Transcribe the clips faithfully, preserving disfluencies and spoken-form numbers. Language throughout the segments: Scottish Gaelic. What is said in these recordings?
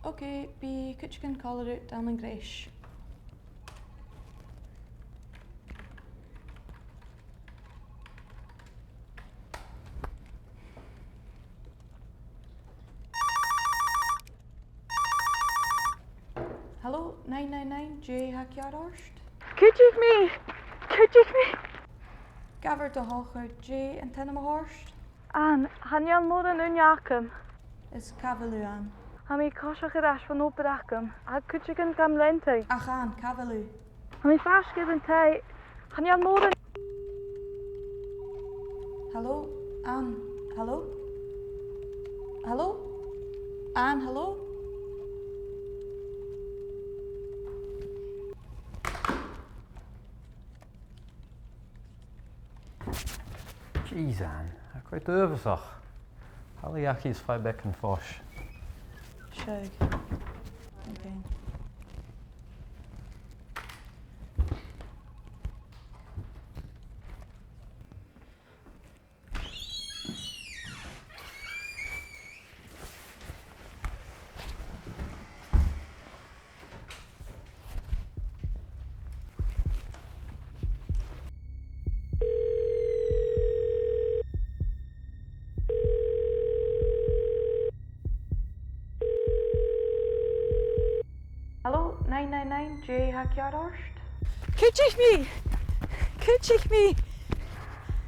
Ok, bidh cuideigin còmhla riut ann an greis. Hello, nine nine nine, dè tha ceàrr ort? Cuidich mi! Cuidich mi! Gabh air do shochair, dè an t-ainm a th' ort? Anne, chan eil mòran ùine agam. Is càit a bheil thu, Anne? Tha mi a' coiseachd air ais bhon obair agam. Tha cuideigin gam leantainn. Ach Anne, càit a bheil thu? Tha mi faisg air an taigh. Chan eil mòran. Hello? Anne? Hello? Hello? Anne, hello? Jeez, Anne, tha e cho uabhasach. Thalla dhachaigh is faigh beagan fois. Seadh. Ok. Hello, nine nine nine, dè tha ceàrr ort? Cuidich mi! Cuidich mi!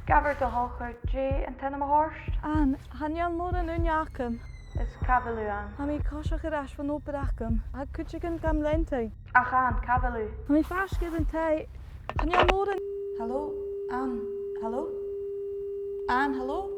Gabh air do shochair, dè an t-ainm a th' ort? Anne, chan eil mòran ùine agam. Is càit a bheil thu, Anne? Tha mi a' coiseachd air ais bhon obair agam. Tha cuideigin gam leantainn. Ach Anne, càit a bheil thu? Tha mi faisg air an taigh. Chan eil mòran. Hello? Anne? Hello? Anne, hello?